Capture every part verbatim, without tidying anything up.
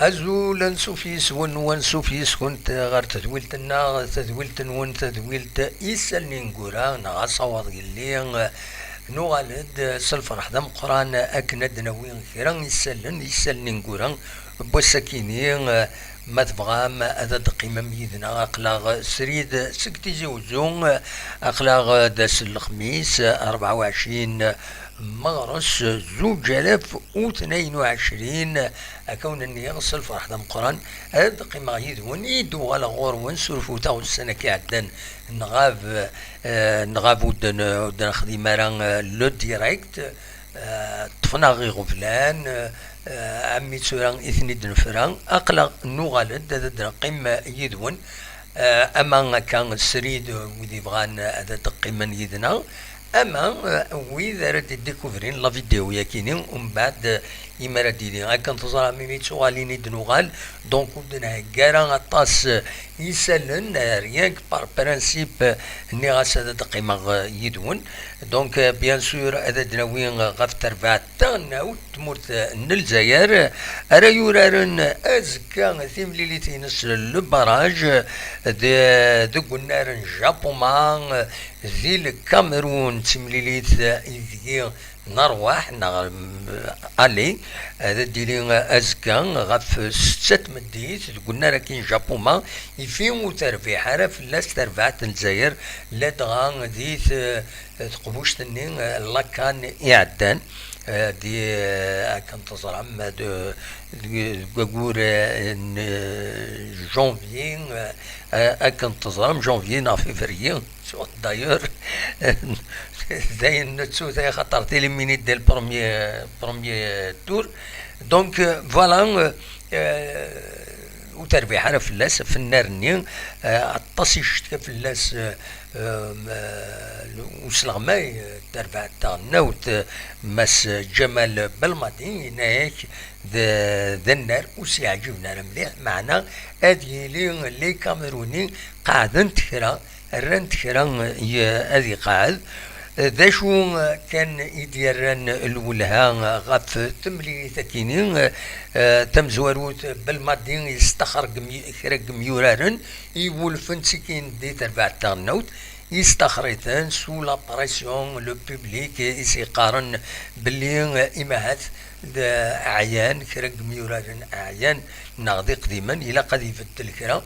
Azul, ansuf yis-wen, wansuf yis-kent ɣer tedwilt-nneɣ, tadwilt-nwen, tadwilt Isallen ineggura, neɣ asawaḍ yelli. Nuɣal-d s lferḥ d ameqqran akken ad d-nawi kra isallen, isallen ineggura n wass-akini. Ma tebɣam ad d-teqqimem yid-neɣ, aql-aɣ srid seg Tizi Uzzu, aql-aɣ d ass n lexmis, rebɛa u ɛecrin meɣres zuǧ alaf u tnayen u ɛecrin, akka wen-nniɣ s lferḥ d ameqqran ad d-qqimeɣ yid-wen, i d-uɣaleɣ ɣur-wen, surfut-aɣ ussan-agi iɛeddan, nɣab, eh, nɣab ur d-, ur d-nexdim ara, eh, le direct, eh, ṭṭfen-aɣ iɣeblan, eh, eh, ami tura i ten-id-nefra, aql-aɣ nuɣal-d ad d-neqqim yid-wen, eh, ama akka srid wid yebɣan ad d-qqimen yid-neɣ, ama, eh, wid ara d-iddikuvrin la vidéo-yakini, umbeɛd, eh, imi ara d-yili. Akken teẓram, imi d tuɣalin i d-nuɣal, donc ur d-nhegga ara aṭas, eh, isallen, eh, rien que par principe, eh, nniɣ-as ad d-qqimeɣ, eh, yid-wen. Donc, eh, bien sûr, ad d-nawi, eh, ɣef terbaɛt taɣelnawt tmurt, eh, n Lezzayer, eh, ara yuraren, eh, azekka timlilit-ines le barrage, eh, de, deg unnar n Japoma, eh, di Lkamerun, d timlilit, eh, ideg nerwaḥ, neɣ, mm, aller, eh, ad d-tili, eh, azekka ɣef setta tmeddit deg unnar-agi n Japoma, ifi ur terbiḥ ara fell-as terbaɛt n Lezzayer, ladɣa di t-, teqbuct-nni, eh, lakan iɛeddan, eh, di, eh, akken teẓram, eh, de, deg, deg wagur, eh, n, eh, janvier, eh, eh, akken teẓram, janvier neɣ février, soit d'ailleurs, d ayen nettu, axaṭer t-éliminé dès le premier, premier tour. Donc, euh, voilà, euh, euh, ur terbiḥ ara fell-as, ɣef unnar-nni, eh, aṭas i yeccetka fell-as, eh, em, eh, usleɣmay, eh, terbaɛt taɣelnawt, eh, Mass Ǧamal Belmadi, yenna-yak d, d annar ur s-yeɛǧiben ara mliḥ, meɛna ad yili les Camerounais qeɛden-t kra, rran-t kra, eh, ad iqeɛɛed. D acu kan i d-yerran lwelha ɣef temlilit-akini, eh, tamezwarut, Belmadi yestaxer gem-, kra n yimyuraren iwulfen ttikin di terbaɛt taɣelnawt, yestaxer-iten sous la pression, le public i s-yeqqaren belli, eh, imahat d ɛyan, kra n yimyuraren ɛyan, neɣ d iqdimen, ilaq ad ibeddel kra.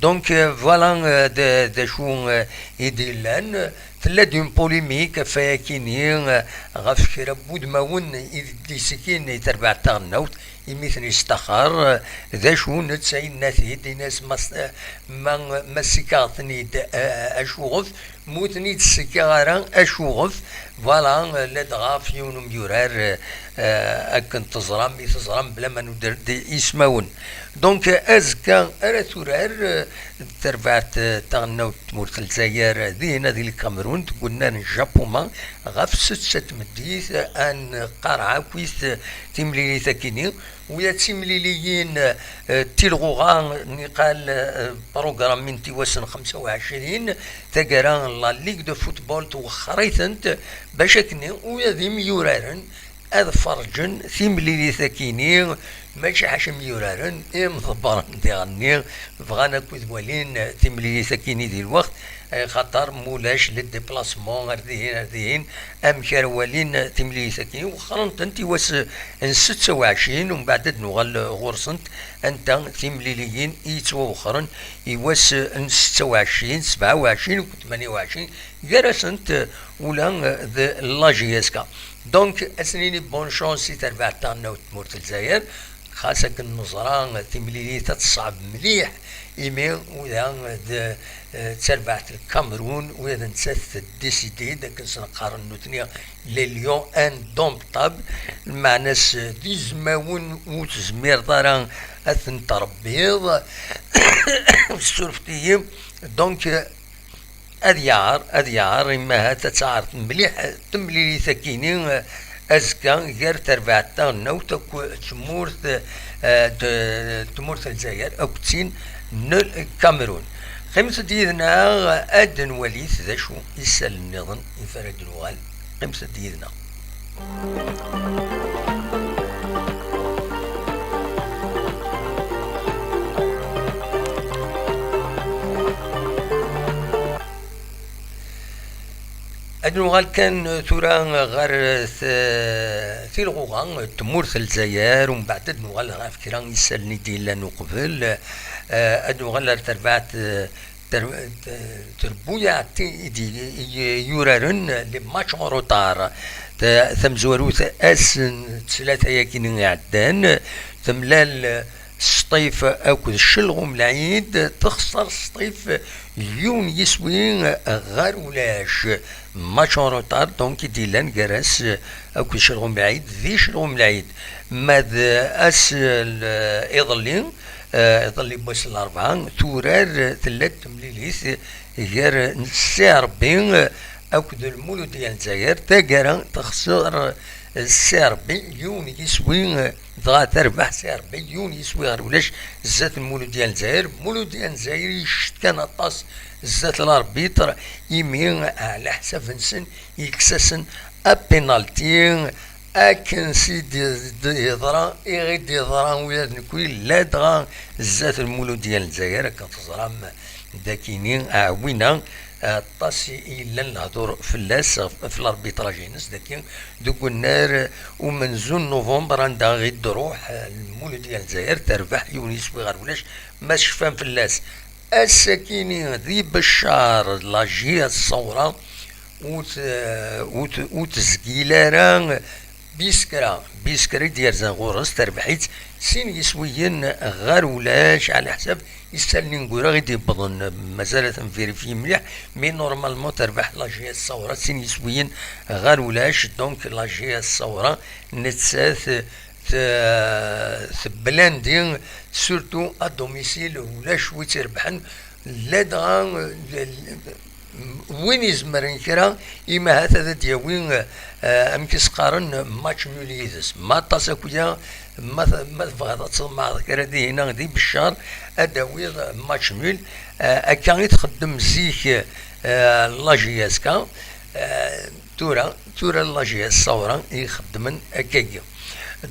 Donc, euh, voilà, euh, d, d acu, euh, i d-yellan. Tella-d une polémique ɣef wayakini, euh, ɣef kra n wudmawen i d-yessikin i terbaɛt taɣelnawt, imi ten-yestaxer, euh, d acu netta yenna-t-id, yenna-as ma s-, ma, ma ssikaɣ-ten-id, euh, acuɣef, ma ur ten-id-ssikaɣ ara, acuɣef? Voilà, ladɣa ɣef yiwen umyurar, eh, eh, akken teẓram, i teẓram, bla ma nuder-d ismawen. Donc, eh, azekka ara turar, eh, terbaɛt, eh, taɣelnawt n tmurt n Lezzayer, eh, dinna di Lkamerun, deg unnar n Japoma, ɣef setta tmeddit, eh, ad nqareɛ akkit, eh, timlilit-akini. Ula d timliliyin, eh, tilɣuɣa, niqal, eh, programme n tiwasen xemsa u ɛecrin, taggara n la Ligue de football twexxer-itent, bac akken ula d imyuraren ad ferrǧen timlilit-akini, mačči ḥaca imyuraren, imḍebbren diɣenni bɣan akk ad walin timlilit-akini di lweqt, eh, xaṭer mulac le déplacement ar dihin, ar dihin, amek ara walin timlilit-agi? Wexxren-tent i wass n setta u ɛecrin, umbeɛd ad nuɣal ɣur-sent, anta timliliyin i yettwawexxren i wass n setta u ɛecrin, sebɛa u ɛecrin akked tmanya u ɛecrin, gar-asent ula d la J S K. Donc, ad s-nini bonne chance i terbaɛt taɣelnawt n tmurt n Lezzayer. Xas akken neẓra timlilit ad teṣɛeb mliḥ, imi ula d, eh, d tarbaɛt n Lkamerun, ula d nettat teddisidi-d, akken s-neqqaren nutni les lions indomptables, lmeɛna-s d izmawen ur tezmireḍ ara ad ten-tṛebbiḍ. Surfet-iyi. Donc, ad yaɛer, ad yaɛer, imahat ad taɛert mliḥ temlilit-akini, eh, azekka gar terbaɛt taɣelnawt akk tmurt, eh, t-, tmurt n Lezzayer akked tin n Lkamerun. Qqimet-d yid-neɣ ad nwali d acu isallen nniḍen i ara d-nuɣal. Qqimet-d yid-neɣ. Nuɣal kan tura ɣer t-, tilɣuɣa n tmurt n Lezzayer, umbeɛd ad nuɣal ɣef kra n yisallen i d-yellan uqbel. Eh, ad nuɣal ar terbaɛt, eh, ter-, t-, terbuyaɛt i d-, i, i yuraren les matchs en retard. Ta-, tamezwarut ass n ttlata-yagi-nni iɛeddan, temlal Sṭif akked Celɣum Lɛid, texṣer Sṭif yiwen yiswi ɣer ulac. Match en retard, donc, i d-yellan gar-as akked Celɣum Lɛid, di Celɣum Lɛid. Ma d ass l-, iḍelli, eh, iḍelli n wass n larebɛa, turar, tella-d temlilit gar C R B akked Lmuludya n Lezzayer. Taggara texṣer C R B yiwen yiswi, dɣa terbeḥ C R B yiwen yiswi ɣer ulac zdat Lmuludya n Lezzayer. Lmuludya n Lezzayer yeccetka aṭas zdat l'arbitre, imi ɛla ḥsab-nsen yekkes-asen apinalti. Akken s i d-, d-, yeḍra, i ɣ-i d-yeḍra ula d nekwi, ladɣa zdat Lmuludya n Lezzayer, akken teẓram dakini, aɛwin-a, aṭas i yellan lehdur fell-as, ɣef, ɣef l'arbitrage-ines, daki deg unnar umenzu n novembre, anda i d-truḥ, eh, Lmuludya n Lezzayer, terbeḥ yiwen yiswi ɣer ulac, ma tecfam fell-as. Ass-akini di Beccar, la J S Ṣawra, ur t-, ur t-, ur tezgil ara Biskra. Biskra i d-yerzan ɣur-s, terbeḥ-itt sin yiswiyen ɣer ulac, ɛla ḥsab isallen ineggura i d-yewwḍen. Mazal ad ten-vérifier mliḥ, mais normalement terbeḥ la J S Ṣawra sin yiswiyen ɣer ulac. Donc la J S Ṣawra nettat t-, tblandi, surtout à domicile, ulac wi tt-irebḥen. Ladɣa, eh, win izemren kra, imahat ad d-yawi, eh, amek i s-qqaren, match nul yid-s. Ma aṭas akya, ma t-, ma tebɣiḍ ad tḍemɛeḍ kra dihina di Beccar, ad d-tawiḍ match nul. Eh, akka i txeddem zik, eh, la J S K. Eh, tura, tura la J S Ṣawra i ixeddmen akkagi.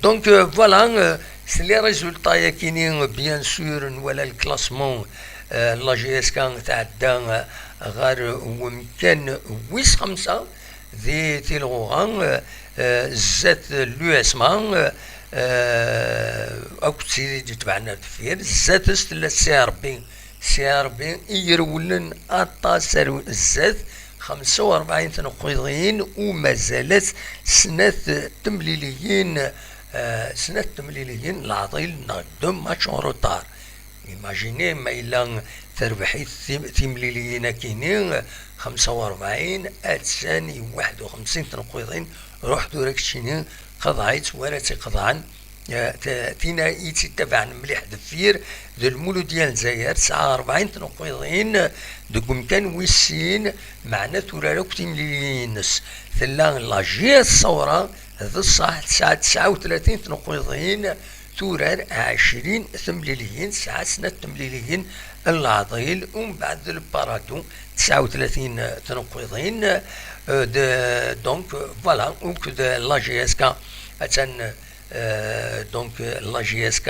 Donc, euh, voilà, euh, s les résultats-yakini, bien sûr, nwala le classement, euh, la J S K tɛedda, euh, ɣer wemkan wis xemsa di tilɣuɣa, euh, euh, zdat l'U S M A, euh, euh, akked tid i d-itebɛen ar deffir, zdat-s tella C R B. C R B i irewlen aṭas ar zdat, xemsa u rebɛin tneqqiḍin, u mazal-as snat temliliyin, eh, snat temliliyin leɛḍil neɣ deux matchs en retard. Imaginez ma yella terbeḥ-it tim-, timliliyin akini, xemsa u rebɛin, attan i waḥed u xemsin tneqqiḍin, ruḥ tura keččini, qeḍɛit wara tt-iqeḍɛen. Eh, t-, tina i tt-ittabaɛen mliḥ deffir d Lmuludya n Lezzayer, tesɛa rebɛin tneqqiḍin deg umkan wis sin, meɛna turar akk timliliyin-ines. Tella la J S Ṣawra, d ṣṣeḥ, tesɛa tesɛa u tlatin tneqqiḍin, turar ɛecrin temliliyin, tesɛa snat temliliyin n leɛḍil, umbeɛd d Lparadu, tesɛa u tlatin tneqqiḍin, eh, d-, donc, voilà, akked la J S K, attan, Euh, donc, euh, la J S K,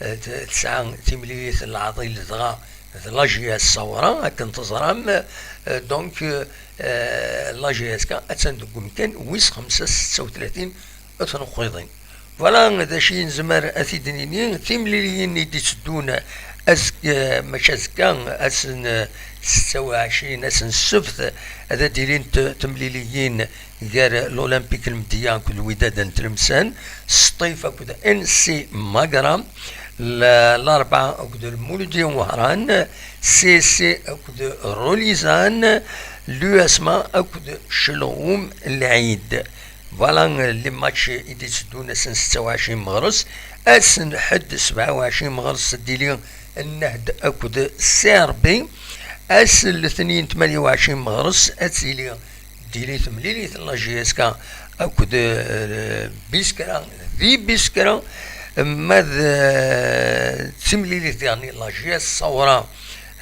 euh, t-, tesɛa timlilit n leɛḍil, dɣa d la J S Ṣawra, akken teẓram. Euh, donc, euh, euh, la J S K attan deg umkan wis xemsa setta u tlatin tneqqiḍin. Voilà, d acu i nezmer ad t-id-nini. Timliliyin i d-itteddun azekka, mačči azekka, ass n, euh, setta u ɛecrin, ass n ssebt, ad d-ilint temliliyin gar l'Olympique Lmedya akked Lwidad n Tlemsan, Sṭif akked N C Magra, l-, Larebɛa akked Lmuludya n Wehran, C S C akked Rulizan, l'U S M A akked Celɣum Lɛid. Voilà les matchs i d-itteddun ass n setta u ɛecrin meɣres, ass n ḥedd sebɛa u ɛecrin meɣres ad d-tili Nnehd akked C R B, ass n letnin tmanya u ɛecrin meɣres ad tili d-tili temlilit n la J S K akked, euh, Biskra, di Biskra, ma d, euh, timlilit diɣen n la J S Ṣawra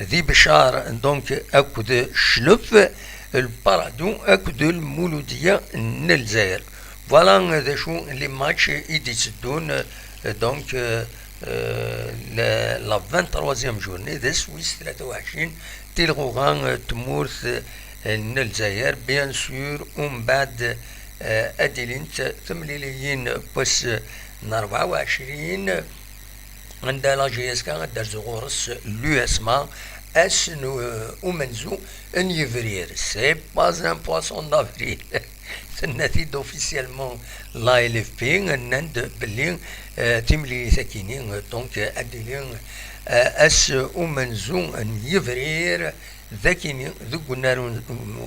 di Beccar, donc, akked Cclef, Lparadu akked Lmuludya n Lezzayer. Voilà d acu les matchs i d-itteddun, euh, donc, euh, euh, la, la vingt-troisième journée, d ass wis tlata u ɛecrin, tilɣuɣa, euh, tmurt, euh, n Lezzayer, bien sûr, umbeɛd, eh, ad d-ilint temliliyin n wass n rebɛa u ɛecrin, anda la J S K ad d-terzu ɣur-s l'U S M A, ass n, eh, umenzu n yebrir. C'est pas un poisson d'avril. Tenna-t-id officiellement la L F P, nnan-d belli, eh, timlilit akini, donc, eh, ad d-tili, eh, ass umenzu n yebrir, d akini, deg unnar un-,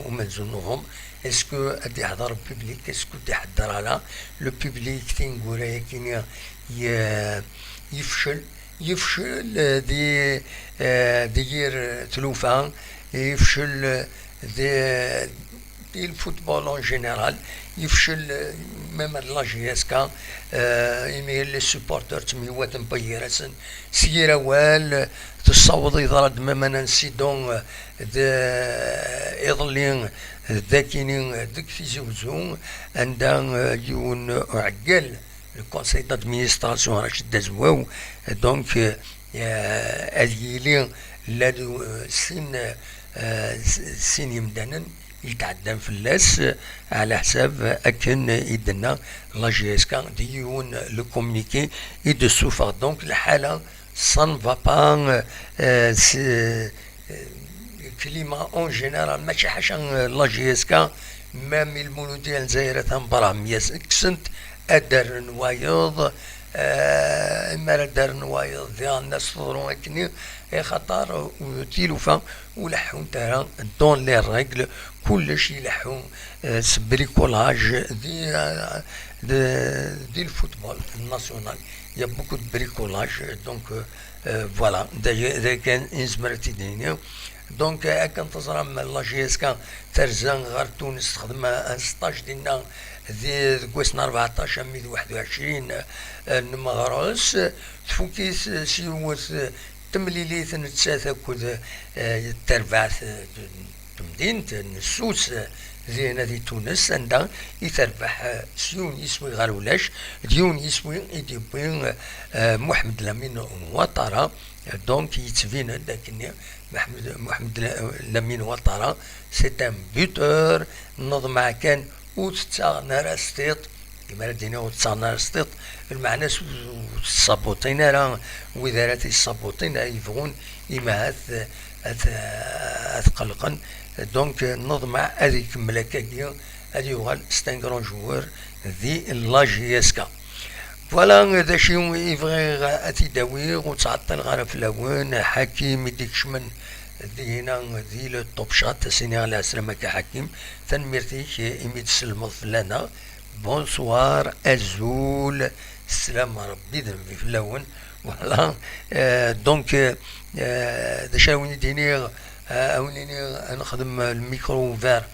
umenzu n novembre. Est-ce que ad d-iḥḍer public? Est-ce que ur d-iḥḍer ara le public? Tineggura-yakini ye-, yefcel, yefcel, eh, di, eh, di yir tlufa, yefcel, eh, di, di le football en général, yefcel, eh, même la J S K, eh, imi les supporters ttemyewwaten pas gar-asen s yir awal, tessaweḍ, yeḍra-d même un incident, eh, d, iḍelli, eh, d akini, eh, deg Tizi Wezzu, anda, eh, yiwen uɛeggal, le conseil d'administration, Racid Dazwaw, eh, donc, eh, eh, ad yili la, eh, sin, eh, s-, sin yemdanen yetɛeddan fell-as, eh, ɛla ḥsab, eh, akken i d-tenna la J S K di yiwen le communiqué i d-tessufeɣ. Donc, lḥala, ça ne va pas, euh, euh, c'est, euh, climat en général, mačči ḥaca, euh, la J S K, même i Lmuludya n Lezzayer atan berra, myas-, kksen-t ad d-rren wayeḍ, euh, mi ara d-rren wayeḍ, diɣen ad s-teḍru akkenni, axaṭer, euh, tilufa ur leḥḥunt ara dans les règles, kullec ileḥḥu, euh, s bricolage di, euh, de, di le football national. Il y a beaucoup de bricolage, donc, euh, euh, voilà, d aya, d aya kan i nezmer ad t-id-nini. Donc, euh, akken teẓram, la J S K terza ɣer Tunes, texdem un stage dinna di, deg wass n rbeɛṭac armi d waḥed u ɛecrin, euh, n meɣres, tfuk-it s yiwet, euh, temlilit nettat akked, eh, terbaɛt, eh, n temdint n Ssus, eh, dinna di Tunes, anda i terbeḥ, eh, s yiwen yiswi ɣer ulac, d yiwen yiswi i d-yewwi, eh, Muḥemmed Lamin Watara. Donc, yettbin-d akkenni Muḥemmed, Muḥemmed La-, Lamin Watara, c'est un buteur, neḍmeɛ kan ur tettaɣen ara s tiṭ. Imi ara d-iniɣ ur ttaɣen ara s tiṭ, lmeɛna-s ur, ur ttṣabuṭin ara wid ara t-yessabuten, ara yebɣun imi ahat ad, ad, ad qelqen. Donc, neḍmeɛ ad ikemmel akkagi, ad yuɣal c'est un grand joueur di la J S K. Voilà, d acu i bɣiɣ ad t-id-awiɣ, ur ttɛeṭṭileɣ ara fell-awen. Ḥakim i d-ikecmen dihina di le Top Shot, as-iniɣ lɛeslama-k a Ḥakim, tanemmirt-ik imi d-tselmeḍ fell-aneɣ. Bonsoir, azul, sslam n Rebbi d Nnbi fell-awen. Voilà. Euh, donc, euh, d acu ara wen-id-iniɣ? Euh, a wen-iniɣ ad nexdem le micro ouvert.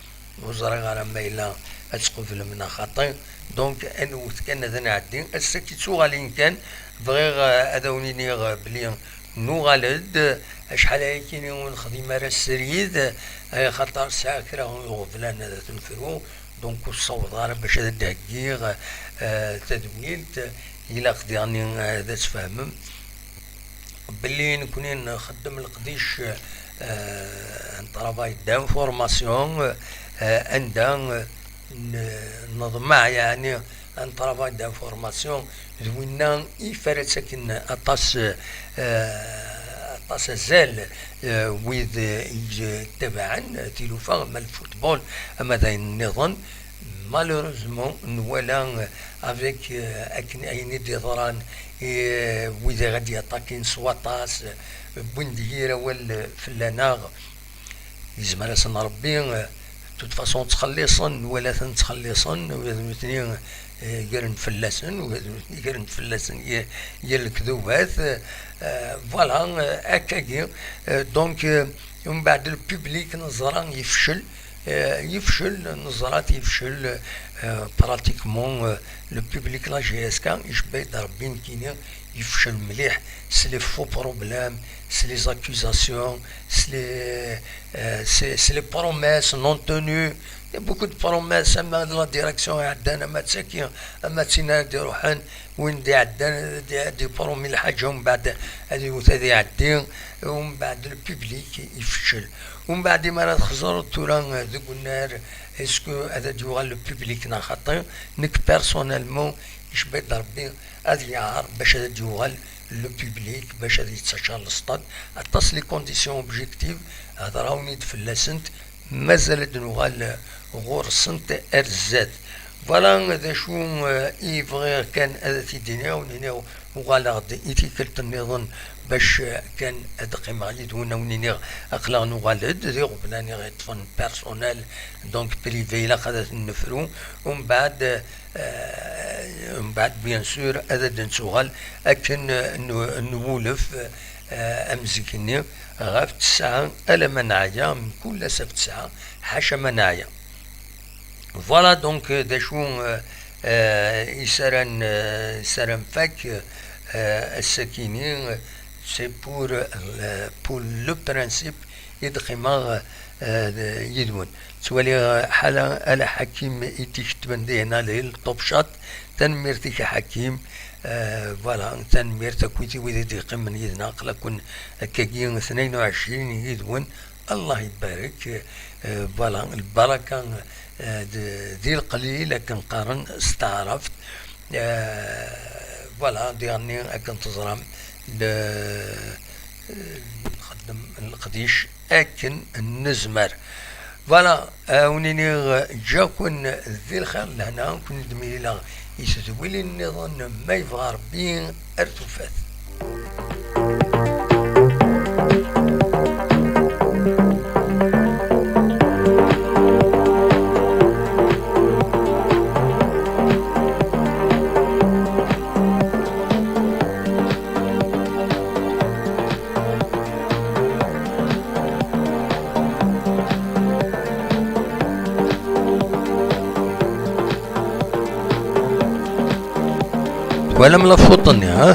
Ur ẓriɣ ara ma yella ad tqeblem neɣ xaṭi. Donc, ad nwet kan ad nɛeddi. Ass-agi d tuɣalin kan. Bɣiɣ, euh, ad awen-iniɣ, euh, belli nuɣal-d. Acḥal ayakini ur nexdim ara srid, euh, xaṭer sɛiɣ kra n iɣeblan ad t-nefru. Donc, ur ssawḍeɣ ara bac ad d-heggiɣ, eh, tadwilt. Ilaq diɣen, eh, ad tfehmem belli nekni nxeddem leqdic, eh, un travail d'information, eh, anda, eh, n-, neḍmeɛ, yeɛni, un travail d'information d winna i ara ttaken aṭas, eh, aṭas azal, eh, wid i yettabaɛen tilufa, ama le football, ama d ayen nniḍen. Malheureusement, nwala, eh, avec, eh, akken ayen i d-yeḍran, eh, wid i ɣ-d-yaṭakin s waṭas, eh, wwin-d yir awal, eh, fell-aneɣ. Yezmer-asen Rebbi, eh, de toute façon, ttxelliṣen, nwala-ten ttxelliṣen, ula d nutni, eh, gren fell-asen, ula d nutni gren fell-asen yir, yir lekdubat, eh, voilà, eh, akkagi. Eh, donc, eh, umbeɛd le public neẓra yefcel, eh, yefcel, neẓra-t yefcel, eh, pratiquement, eh, le public la J S K, icebba-d Rebbi nekkini, yefcel mliḥ, s les faux problèmes, s les accusations, s les, euh, s, s les promesses non tenues. Il y a beaucoup de promesses, ama d la direction iɛeddan, ama d tagi, ama d tin ara d-iruḥen, win d-iɛeddan, d, d-ipromi lḥaǧa, umbeɛd ad iwet ad iɛeddi, umbeɛd le public yefcel. Umbeɛd imi ara txeẓreḍ tura deg unnar, est-ce que ad d-yuɣal le public neɣ xaṭi? Nekk personnellement, icebba-d Rebbi ad yeɛreḍ bac ad d-yuɣal le public, bac ad yettaččar le stade. Aṭas les conditions objectives, hedreɣ-awen-id fell-asent, mazal ad d-nuɣal ɣur-sent ar zdat. Voilà d acu, eh, i bɣiɣ kan ad t-id-iniɣ, wen-iniɣ uɣaleɣ-d i tikkelt nniḍen bac, eh, kan ad qqimeɣ yid-wen, a wen-iniɣ aql-aɣ nuɣal-d d iɣeblan i ɣ-iṭṭfen personnel, donc privé, ilaq ad t-nefru, umbeɛd, eh, umbeɛd bien sûr ad d-nettuɣal akken n-, nwulef, eh, am zik-nni ɣef ttesɛa alamma neɛya, mkul ass ɣef ttesɛa, ḥaca ma neɛya. Voilà donc, euh, d acu, euh, euh, i s ara n-, euh, i s ara nfak, euh, ass-akini, c'est pour, euh, pour le principe i d-qqimeɣ, euh, yid-wen. Ttwaliɣ, euh, ḥala ala Ḥakim i d-iketben dihin, ala Top Shot. Tanemmirt-ik a Ḥakim. Euh, voilà, tanemmirt akk i wid i d-yeqqimen yid-neɣ, aql-aken akkagi tnayen u ɛecrin yid-wen. Allah ibarek, eh, voilà, lbaraka, eh, d-, di leqlil akken qqaren s taɛrabt. Eh, voilà, diɣenni akken teẓram, le-, eh, nxeddem leqdic akken nezmer. Voilà, eh, wen-iniɣ, eh, ǧǧa-ken di lxir d lehna, ken-id-mlileɣ i tedwilin nniḍen ma yebɣa Rebbi ar tufat. Twalam la photo-nni, ha?